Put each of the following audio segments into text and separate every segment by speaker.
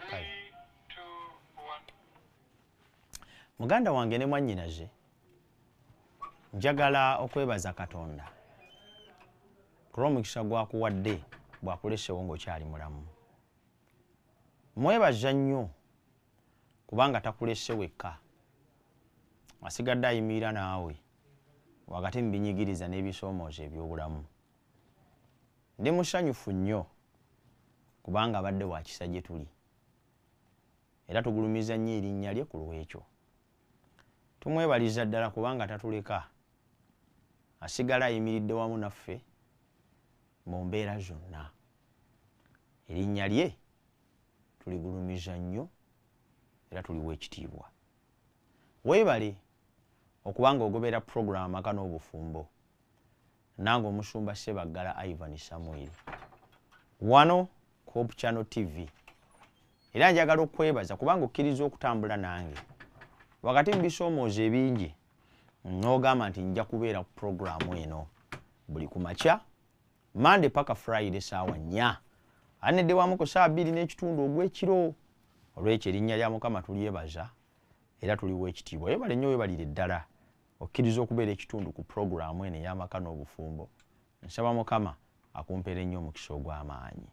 Speaker 1: Kale. Muganda wange ne mwannyinaze, njagala okwebaza Katonda kulw'omukisa gwakuwadde bw'akulesewo ng'okyali mulamu. Mwebaza nnyo kubanga takulese wekka, asigadde ayimirira naawe wakati mu binyigiriza n'ebisoomooza eby'obulamu. Ndi musanyufu nnyo kubanga abadde wa kisa gye tuli, era tugulumiza nnyo erinnya lye ku lw'ekyo. Tumwebaliza ddala kubanga tatuleka, asigala ayimiridde wamu naffe mu mbeera zonna. Erinnya lye tuligulumiza nnyo era tuliwa ekitiibwa. Weebale okubanga ogobera pulogulaamu Amaka n'Obufumbo nange omusumba Ssebaggala Ivan Samuel wano ku Hope Channel TV. Era njagala okwebaza kubanga okkiriza okutambula nange wakati mu bisoomooza ebingi, n'ogamba nti nja kubeera ku pulogulaamu eno buli ku makya Monday paka Friday saawa 4, anedde wamu ku ssaawa 2:15 ogw'ekiro. Olw'ekyo erinnya lya Mukama tulyebaza era tuliwa ekitiibwa. Weebale nnyo, weebalire ddala okkiriza okubeera ekitundu ku pulogulaamu eno ey'Amaka n'Obufumbo. Nsaba Mukama akumpeere nnyo omukisa ogw'amaanyi.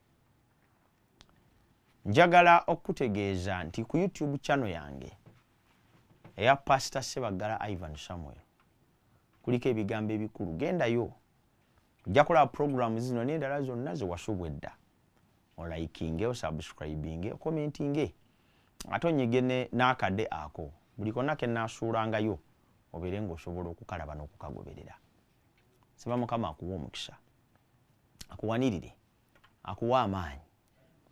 Speaker 1: Njagala okutegeeza nti ku YouTube channel yange eya Pastor Ssebaggala Ivan Samuel kuliko ebigambo ebikulu. Gendayo, ojja kulaba pulogulaamu zino n'endala zonna ze wasubwa edda. Olikinge, osubscribinge, okomentinge, ate onyige n'akadde ako buli konna ke nnaasuulangayo obeere ng'osobola okukalaba n'okukagoberera. Saba Mukama akuwe omukisa, akuwanirire, akuwe amaanyi,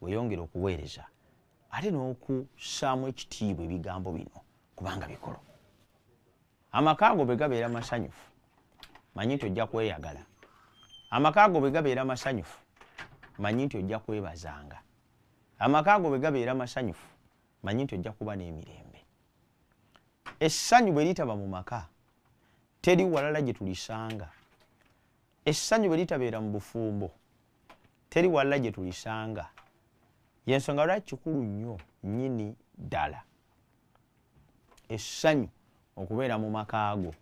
Speaker 1: weeyongere okuweereza ate n'okussaamu ekitiibwa ebigambo bino kubanga bikulu. Amaka ago bwe gabeera masanyufu, manyi nti ojja kweyagala. Amaka ago bwe gabeera masanyufu, manyi nti ojja kwebazanga. Amaka ago bwe gabeera masanyufu, manyi nti ojja kuba n'emirembe. Essanyu bwe litaba mu maka, teri walala gye tulisanga. Essanyu bwe litabeera mu bufumbo, teri walala gye tulisanga. Y'ensonga lwaki kikulu nnyo nnyini ddala essanyu okubeera mu maka ago,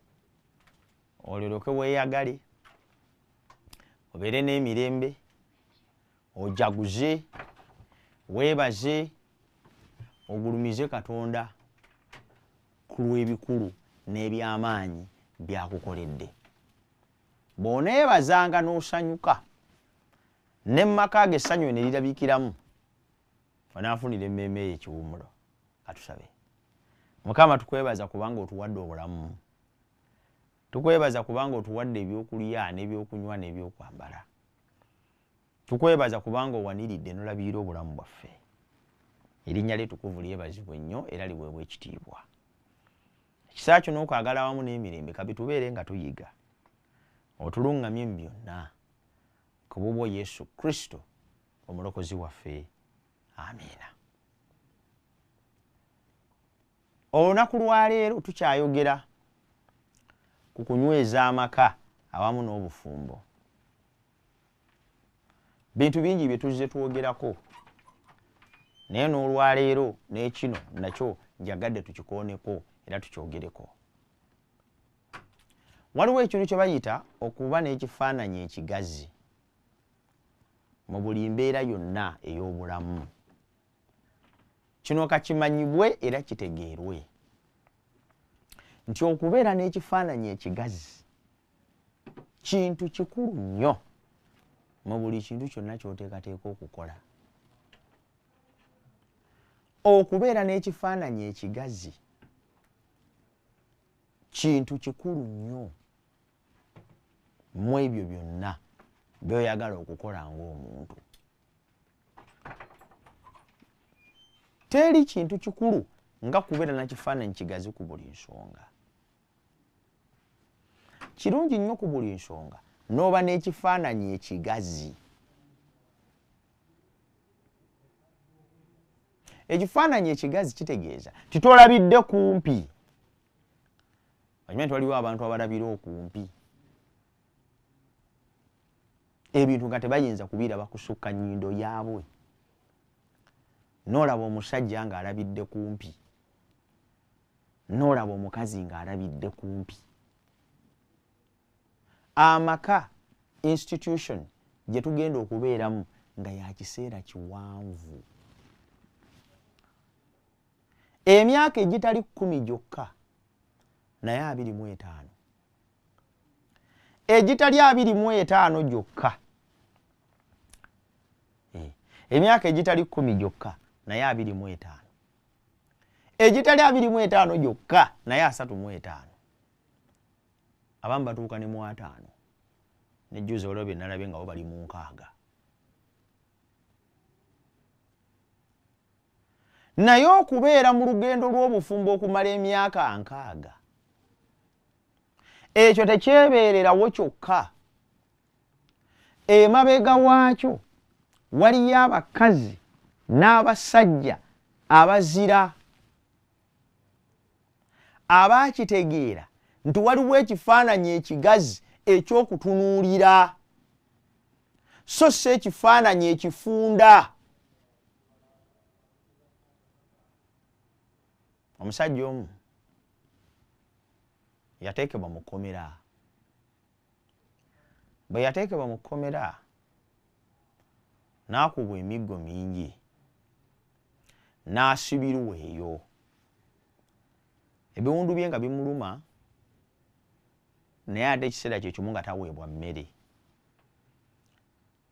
Speaker 1: olyoke weeyagale, obeere n'emirembe, ojaguze, weebaze, ogulumize Katonda ku lw'ebikulu n'ebyamaanyi by'akukoledde. Bw'oneebazanga n'osanyuka, ne mu maka ago essanyu ne lirabikiramu, onaafunira emmeeme eyo ekiwummulo. Katusabe. Mukama, tukwebaza kubanga otuwadde obulamu. Tukwebaza kubanga otuwadde ebyokulya n'ebyokunywa n'ebyokwambala. Tukwebaza kubanga owaniridde n'olabirira obulamu bwaffe. Erinnya lye tukuvu lyebazibwe nnyo era liweebwe ekitiibwa. Ekisa kyo n'okwagala wamu n'emirembe kabitubeere nga tuyiga. Otuluŋŋamye mu byonna ku bubwo Yesu Kristo omulokozi waffe. Amiina. Olunaku lwaleero tukyayogera ku kunyweza amaka awamu n'obufumbo. Bintu bingi bye tuzze twogerako, naye n'olwaleero n'ekino nakyo njagadde tukikooneko era tukyogereko. Waliwo ekintu kye bayita okuba n'ekifaananyi ekigazi mu buli mbeera yonna ey'obulamu. Kino kakimanyibwe era kitegeerwe nti okubeera n'ekifaananyi ekigazi kintu kikulu nnyo mu buli kintu kyonna ky'oteekateeka okukola. Okubeera n'ekifaananyi ekigazi kintu kikulu nnyo mu ebyo byonna by'oyagala okukola ng'omuntu. Teri kintu kikulu nga kubeera na kifaananyi kigazi ku buli nsonga. Kirungi nnyo ku buli nsonga n'oba n'ekifaananyi ekigazi. Ekifaananyi ekigazi kitegeeza titolabidde kumpi. Okimanyi nti waliwo abantu abalabira okumpi, ebintu nga tebayinza kubiraba kusukka nnyindo yaabwe. N'olaba omusajja ng'alabidde kumpi, n'olaba omukazi ng'alabidde kumpi. Amaka institution gye tugenda okubeeramu nga ya kiseera kiwanvu, emyaka egitali 10 gyokka naye 25, egitali 25 gyokka, emyaka egitali 10 gyokka naye 25, egitali 25 gyokka naye 35. Abamu batuuka ne mu 50, nejjuza olwo bye nalabye nga bo bali mu 60. Naye okubeera mu lugendo lw'obufumbo okumala emyaka 60, ekyo tekyebeererawo kyokka. Emabega waakyo waliyo abakazi n'abasajja abazira abakitegeera nti waliwo ekifaananyi ekigazi eky'okutunuulira, so si ekifaananyi ekifunda. Omusajja omu yateekebwa mu kkomera. Bwe yateekebwa mu kkomera n'akubwa emiggo mingi, n'asibirwa eyo. Ebiwundu bye nga bimuluma, naye ate ekiseera kye kimu nga taweebwa mmere,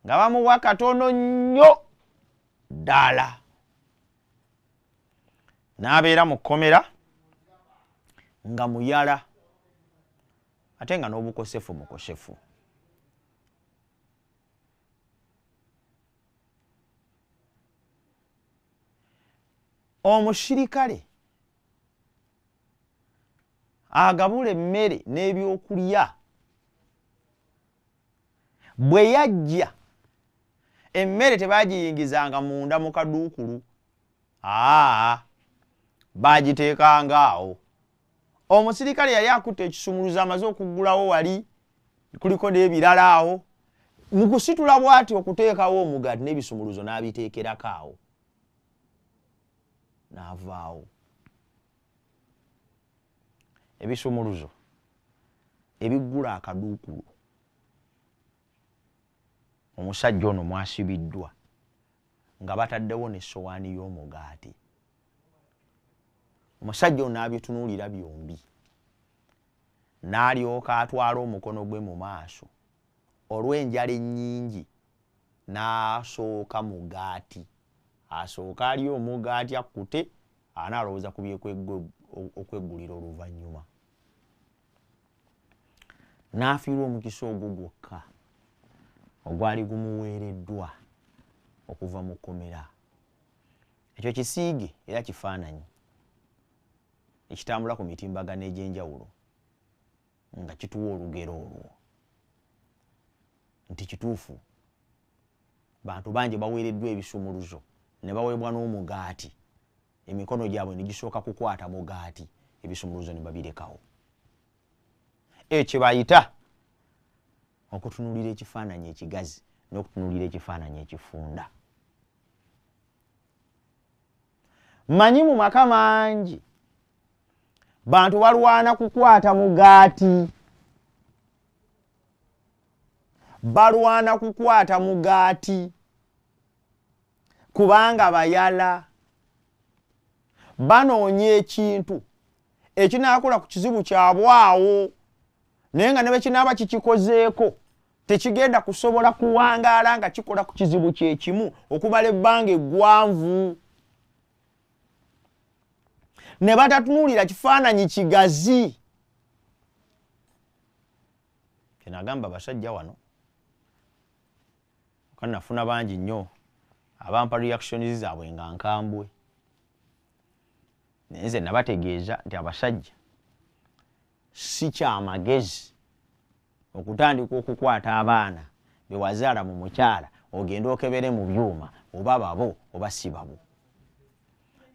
Speaker 1: nga bamuwa katono nnyo ddala. N'abeera mu kkomera nga muyala, ate nga n'obukosefu mukosefu. Omusirikale agabula emmere n'ebyokulya bwe yajja, emmere tebagiyingizanga munda mu kaduukulu, bagiteekanga awo. Omusirikale yali akutte ekisumuluzo amaze okuggulawo wali kuliko n'ebirala awo, mu kusitula bw'ati okuteekawo omugaati n'ebisumuluzo n'abiteekerako awo, n'avaawo. Ebisumuluzo ebiggula akaduukulu omusajja ono mwasibiddwa nga bataddewo n'essowaani y'omugaati. Omusajja ono n'abitunuulira byombi, n'alyoka atwala omukono gwe mu maaso olw'enjala ennyingi, n'asooka mugaati. Asooka ali omugaati akkute, anaalowooza ku okweggulira oluvannyuma. N'afiirwa omukisa ogwo gwokka ogwali gumuweereddwa okuva mu kkomera. Ekyo kisiige era kifaananyi ekitambula ku mitimbagano egy'enjawulo nga kituwa olugero olwo nti kituufu bantu bangi baweereddwa ebisumuluzo ne baweebwa n'omugaati, emikono gyabwe ne gisooka kukwata mugaati, ebisumuluzo ne babirekawo. Ekyo bayita okutunuulira ekifaananyi ekigazi n'okutunuulira ekifaananyi ekifunda. Mmanyi mu maka mangi bantu balwana kukwata mugaati, balwana kukwata mugaati kubanga bayala, banoonya ekintu ekinaakola ku kizibu kyabwe awo, naye nga ne bwe kinaaba kikikozeeko tekigenda kusobola kuwangaala nga kikola ku kizibu kye kimu okumala ebbanga eggwanvu. Ne batatunuulira kifaananyi kigazi. Kye nagamba abasajja wano, kanafuna bangi nnyo abampa reactions zaabwe nga nkambwe, naye nze nabategeeza nti abasajja si kyamagezi okutandika okukwata abaana be wazaala mu mukyala ogende okebere mu byuma oba babo oba si babo.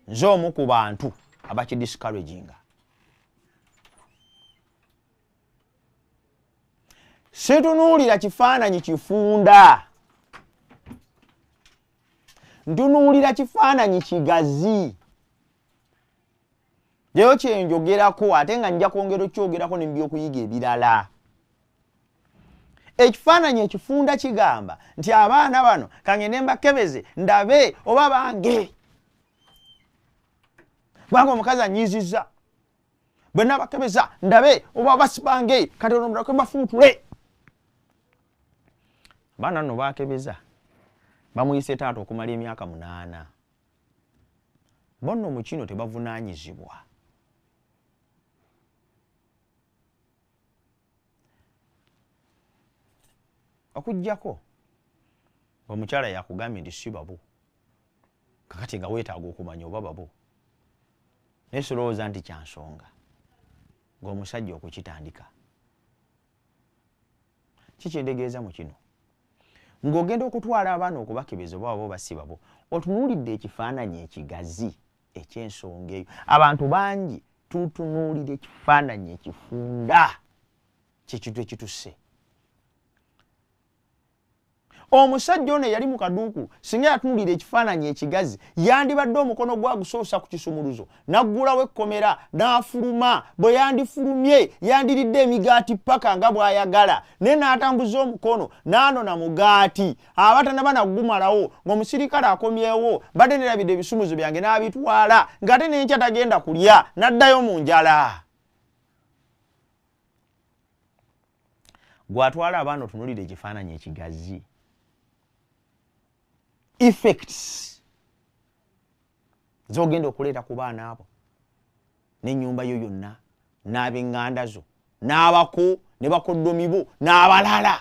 Speaker 1: Nze omu ku bantu abakidiscouraginga. Situnuulira kifaananyi kifunda. Ntunuulira kifaananyi kigazi. Leero kye njogerako ate nga nja kwongera okyogerako ne mu byokuyiga ebirala. Ekifaananyi ekifunda kigamba nti abaana bano kangende mbakebeze ndabe oba bange. Kubanga omukazi anyiizizza. Bwe nabakebeza ndabe oba basibange kati ono muleke mbafuutule. Abaana nno baakebeza bamuyise taata okumala emyaka 8. Bo nno mu kino tebavunaanyizibwa. Okuggyako omukyala yakugambye nti si babo, kakati nga weetaaga okumanya oba babo. Naye sirowooza nti kya nsonga ng'omusajja okukitandika. Kikyendegeeza mu kino, ng'ogenda okutwala abaana okubakebeza oba babo basi babo, otunuulidde ekifaananyi ekigazi eky'ensonga eyo. Abantu bangi tutunuulira ekifaananyi ekifunda kyekintu ekitusse. Omusajja ono eyali mu kaduukulu singa yatunuulira ekifaananyi ekigazi, yandibadde omukono gwagusoosa ku kisumuluzo n'aggulawo ekkomera n'afuluma. Bwe yandifulumye yandiridde emigaati paka nga bw'ayagala, naye n'atambuza omukono n'anona mugaati aba tannaba naggumalawo ng'omusirikale akomyewo, mbadde neerabidde ebisumuluzo byange n'abitwala, ng'ate n'enkya tagenda kulya n'addayo mu njala. Gw'atwala abaana otunuulira ekifaananyi ekigazi. Effects z'ogenda okuleeta ku baana abo n'ennyumba yo yonna n'ab'eŋŋanda zo n'abako ne bakoddomi bo n'abalala.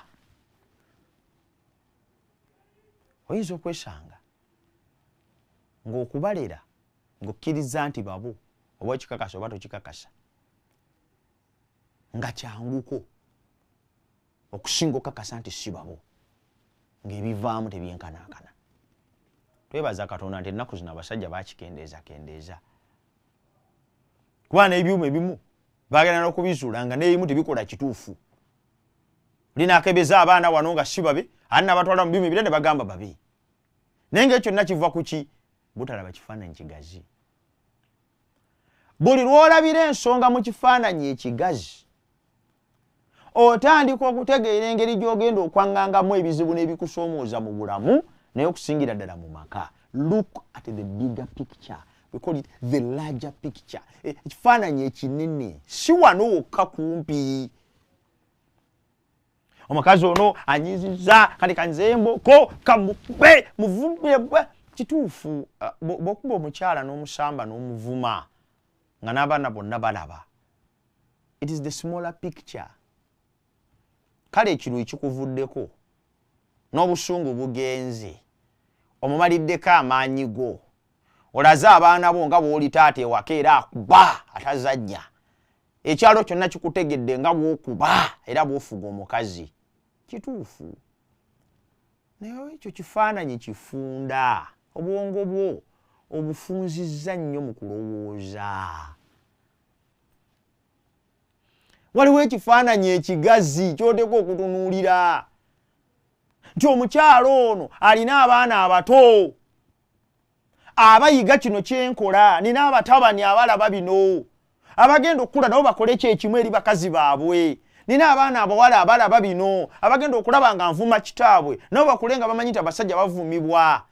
Speaker 1: Oyinza okwesanga ng'okubalera ng'okkiriza nti babo oba okikakasa oba tokikakasa nga kyanguko okusinga okukakasa nti si babo ng'ebivaamu tebyenkanankana. Twebaza Katonda nti ennaku zino abasajja bakikendeeza kendeeza, kuba n'ebyuma ebimu bagenda n'okubizuula nga n'ebimu tebikola kituufu. Linaakebeza abaana wano nga si babe, ate n'abatwala mu byuma ebirala ne bagamba babe. Naye ng'ekyo kyonna kiva ku ki? Butalaba kifaananyi kigazi. Buli lw'olabira ensonga mu kifaananyi ekigazi, otandika okutegeera engeri gy'ogenda okwaŋŋangamu ebizibu n'ebikusoomooza mu bulamu, naye okusingira ddala mu maka. Look at the bigger picture. We call it the larger picture. Ekifaananyi ekinene si wano wokka kumpi. Omukazi ono anyizizza kati kanzemboko kamukube muvumbe. Kituufu bw'okuba omukyala n'omusamba n'omuvuma nga n'abaana bonna balaba. It is the smaller picture. Kale ekiruyi kikuvuddeko n'obusungu bugenze, omumaliddeko amaanyi go, olaze abaana bo nga bw'oli taata ewaka era akuba atazannya. Ekyalo kyonna kikutegedde nga bw'okuba era bw'ofuga omukazi. Kituufu. Naye ekyo kifaananyi kifunda. Obwongo bwo obufunzizza nnyo mu kulowooza. Waliwo ekifaananyi ekigazi ky'oteekwa okutunuulira nti omukyalo ono alina abaana abato abayiga kino kyenkola, nina abatabani abalaba bino abagenda okukula nabo bakole kyekimu eri bakazi baabwe, nina abaana abawala abalaba bino abagenda okulaba nga nvuma kitaabwe nabo bakule nga bamanyi nti abasajja bavumibwa.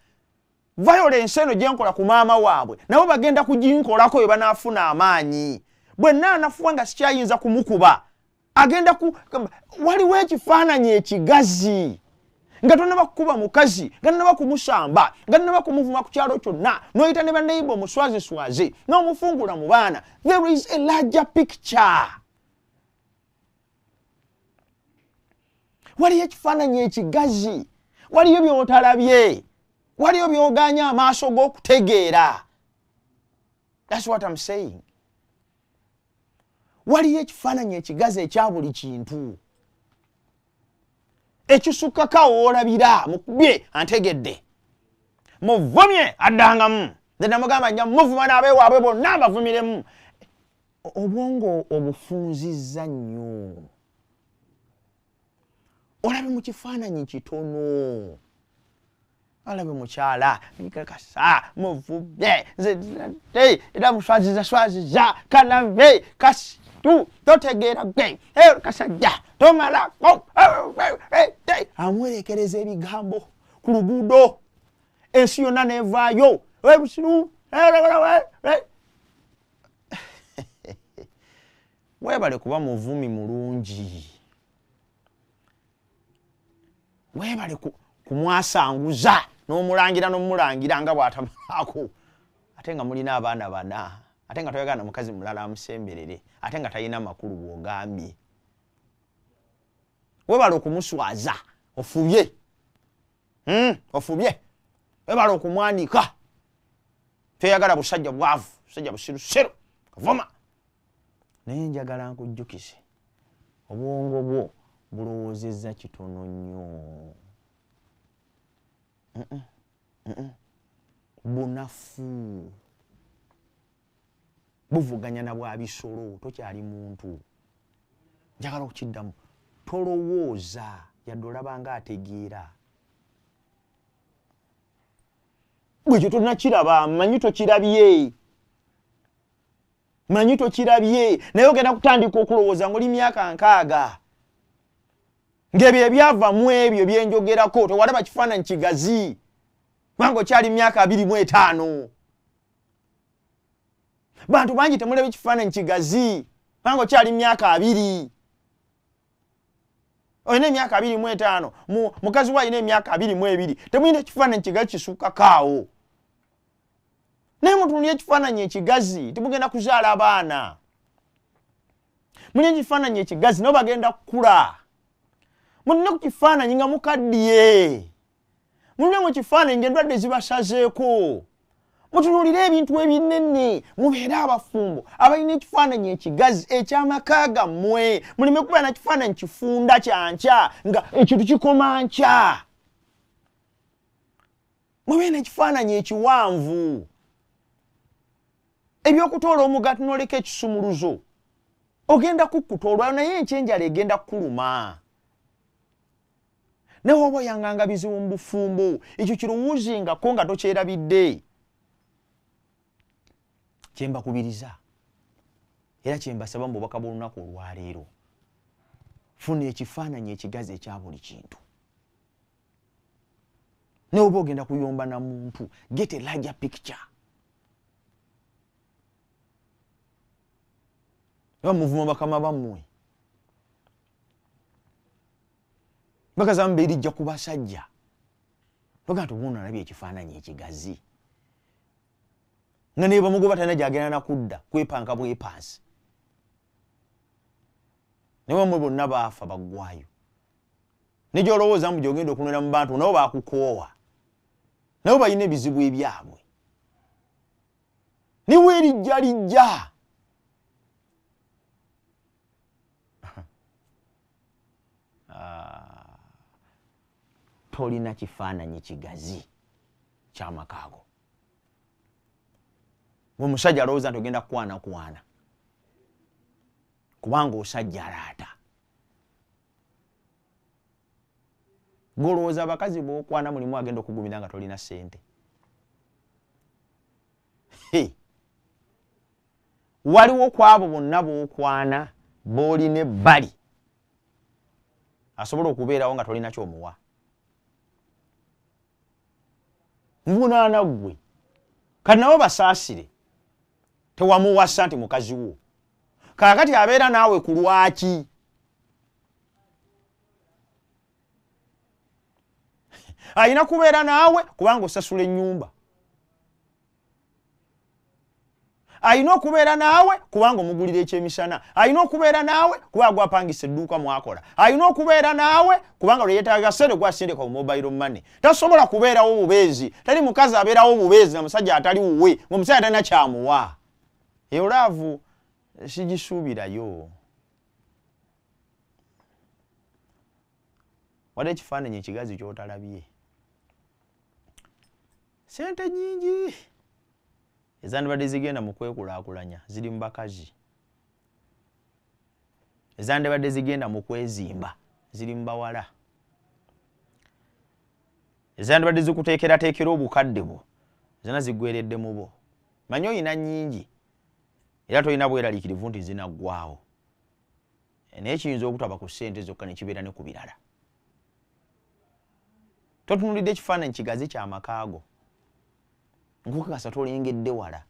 Speaker 1: Violence eno gyenkola ku maama waabwe nabo bagenda kuginkolako bwe banaafuna amaanyi. Bwe nnaanafuwa nga sikyayinza kumukuba agenda ku waliwo ekifaananyi ekigazi nga tonnaba kukuba mukazi, nga tonnaba kumusamba, nga tonnaba kumuvuma ku kyalo kyonna, n'oyita ne banneighbor omuswazeswaze n'omufungula mu baana. There is a larger picture. Waliyo ekifaananyi ekigazi, waliyo by'otalabye, waliyo by'ogaanye amaaso g'okutegeera. That's what I'm saying. Waliyo ekifaananyi ekigazi ekya buli kintu ekisukkako awo w'olabira. Mukubye antegedde, muvumye addangamu, nze namugamba nja muvuma n'abeewaabwe bonna mbavumiremu. Obwongo obufunzizza nnyo, olabe mu kifaananyi kitono. Alabe mukyala nkakasa muvubye era muswaziza swaziza kanabe kasitu totegeera gwe kasajja tomalako. Amwerekereza ebigambo ku luguudo, ensi yonna nevaayo. Weebale kuba muvumi mulungi, weebale kumwasanguza n'omulangira n'omulangira nga bw'atamaako, ate nga mulina abaana bana, ate nga toyagala na mukazi mulala amusemberere, ate nga talina makulu bw'ogambye. Weebale okumuswaza, ofubye, ofubye. Weebale okumwanika, toyagala busajja bwavu, busajja busirusiru, kavuma. Naye njagala nkujjukize, obwongo bwo bulowoozezza kitono nnyo. Bunafu buvuganya na bwa bisolo, tokyali muntu. Njagala okukiddamu, tolowooza yadde olaba ng'ategeera. Bwe kyo tonnakiraba, manyi tokirabye, manyi tokirabye, naye ogenda kutandika okulowooza ng'oli myaka 60 ng'ebyo ebyava mu ebyo byenjogerako tewalaba kifaananyi kigazi, kubanga okyali myaka 25. Bantu bangi temulaba ekifaananyi kigazi, kubanga okyali myaka 20. Olina emyaka 25, mukazi we alina emyaka 22, temulina ekifaananyi kigazi kisukkako awo. Naye mutunulire ekifaananyi ekigazi, temugenda kuzaala abaana. Mulina ekifaananyi ekigazi nabo bagenda kukula. Mulina ku kifaananyi nga mukaddiye, mulina mu kifaananyi ng'endwadde zibasazeeko. Mutunuulire ebintu ebinene, mubeere abafumbo abalina ekifaananyi ekigazi eky'amaka gammwe. Muleme kubeera na kifaananyi kifunda kyankya nga ekintu kikoma nkya. Mubeere n'ekifaananyi ekiwanvu. Ebyokutoola omugaati n'oleka ekisumuluzo, ogenda kukkuta olwayo, naye enkyenjala egenda kukuluma. Naye oba oyanganga bizibu mu bufumbo, ekyo kirowoozengako nga tokyerabidde. Kye mbakubiriza era kye mbasaba mu bubaka bw'olunaku olwaleero, funa ekifaananyi ekigazi ekya buli kintu. Naye oba ogenda kuyomba na muntu, get a larger picture. Oba muvuma bakama bammwe, bakazi abamu beerijja ku basajja, bagamba nti obuno alabye ekifaananyi ekigazi, nga naye bamugoba talina gy'agenda na kudda, kwepanka bwepansi. Naye bamwe bonna baafa baggwayo. Ne gy'olowooza mbu gy'ogenda okunona mu bantu, nabo baakukoowa, nabo balina ebizibu ebyabwe. Ne weerijja lijja. Tolina kifaananyi kigazi ky'amaka ago. Omusajja alowooza nti ogenda kukwana kwana, kubanga osajja alaata. Gw'olowooza abakazi b'okwana mulimu agenda okugumira nga tolina ssente. Waliwo ku abo bonna b'okwana b'olina ebbali asobola okubeerawo nga tolina ky'omuwa. Nvunaana ggwe. Kati nabo basaasire, tewamuwasa nti mukazi wo. Kaakati abeera naawe ku lwaki? Alina kubeera naawe kubanga osasula ennyumba. Alina okubeera naawe kubanga omugulira ekyemisana. Alina okubeera naawe kubanga gwapangisa edduuka mwakola. Alina okubeera naawe kubanga lwe yeetaaga ssente gwasindika mu mobile money. Tasobola kubeerawo bubeezi. Teri mukazi abeerawo bubeezi na musajja atali wuwe, ng'omusajja talina kyamuwa. Eyo laavu sigisuubirayo. Waliwo ekifaananyi ekigazi ky'otalabye. Ssente nnyingi ezandibadde zigenda mu kwekulaakulanya ziri mu bakazi. Ezandibadde zigenda mu kwezimba ziri mu bawala. Ezandibadde zikuteekerateekera obukadde bwo zonna ziggweredde mu bo. Manyi oyina nnyingi era tolina bweraliikirivu nti zinaggwawo, naye kiyinza obutaba ku ssente zokka ne kibeera ne ku birala. Totunulidde ekifaananyi kigazi ky'amakaago, nkukakasa tolengedde wala,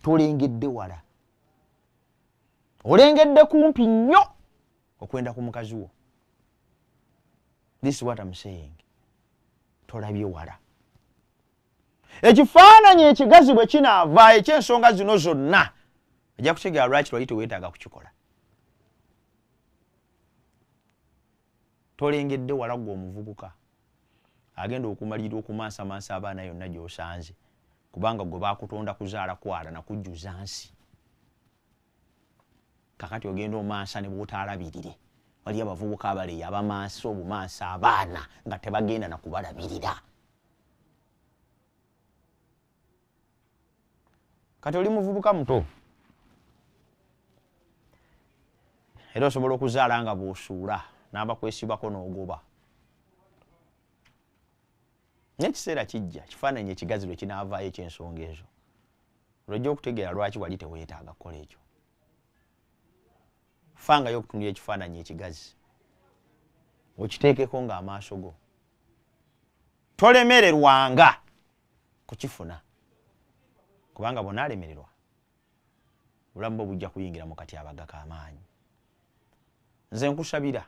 Speaker 1: tolengedde wala, olengedde kumpi nnyo okwenda ku mukazi wo. This is what I'm saying. Tolabye wala. Ekifaananyi ekigazi bwe kinaavaayo eky'ensonga zino zonna, ojja kutegeera lwaki twali teweetaaga kukikola. Tolengedde wala ggwe omuvubuka agenda okumalirira okumansamansa abaana yonna gy'osanze, kubanga gwe baakutonda kuzaala kwala na kujjuza nsi. Kakati ogenda omansa ne bw'otaalabirire. Waliyo abavubuka abaleeyo abamansa obumansa abaana nga tebagenda na kubalabirira. Kati oli muvubuka muto era osobola okuzaala nga bw'osuula n'abakwesibako n'ogoba. Naye ekiseera kijja kifaananyi ekigazi lwe kinaavaayo eky'ensonga ezo, lw'ojja okutegeera lwaki wali teweetaaga kukola ekyo. Fangayo okutunulira ekifaananyi ekigazi okiteekeko ng'amaaso go, tolemererwanga kukifuna, kubanga bw'onaalemererwa obulamu bwo bujja kuyingira mu katyabaga k'amaanyi. Nze nkusabira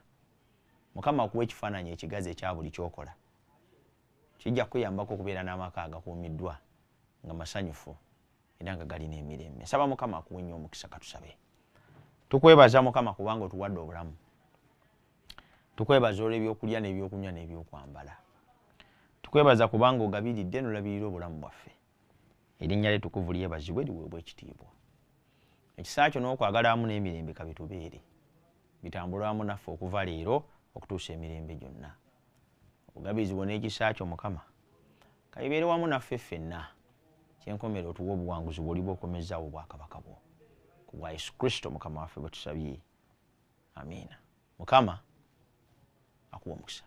Speaker 1: Mukama akuwa ekifaananyi ekigazi ekya buli ky'okola. Kijja kukuyambako okubeera n'amaka agakuumiddwa nga masanyufu era nga galina emirembe. Nsaba Mukama akuwe nnyo omukisa. Katusabe. Tukwebaza Mukama kubanga otuwadde obulamu. Tukwebaza olw'ebyokulya n'ebyokunywa n'ebyokwambala. Tukwebaza kubanga ogabiridde n'olabirira obulamu bwaffe. Erinnya lye tukuvu lyebazibwe, liweebwe ekitiibwa. Ekisa kyo n'okwagala wamu n'emirembe kabitubeere, bitambule wamu naffe okuva leero okutuusa emirembe gyonna. Obugabirizi bwo n'ekisa kyo Mukama kabibeere wamu naffe ffenna. Kyenkomera otuwe obuwanguzi bw'oliba okomezzaawo obwakabaka bwo. Ku bwa Yesu Kristo Mukama waffe bwe tusabye. Amiina. Mukama akuwa omukisa.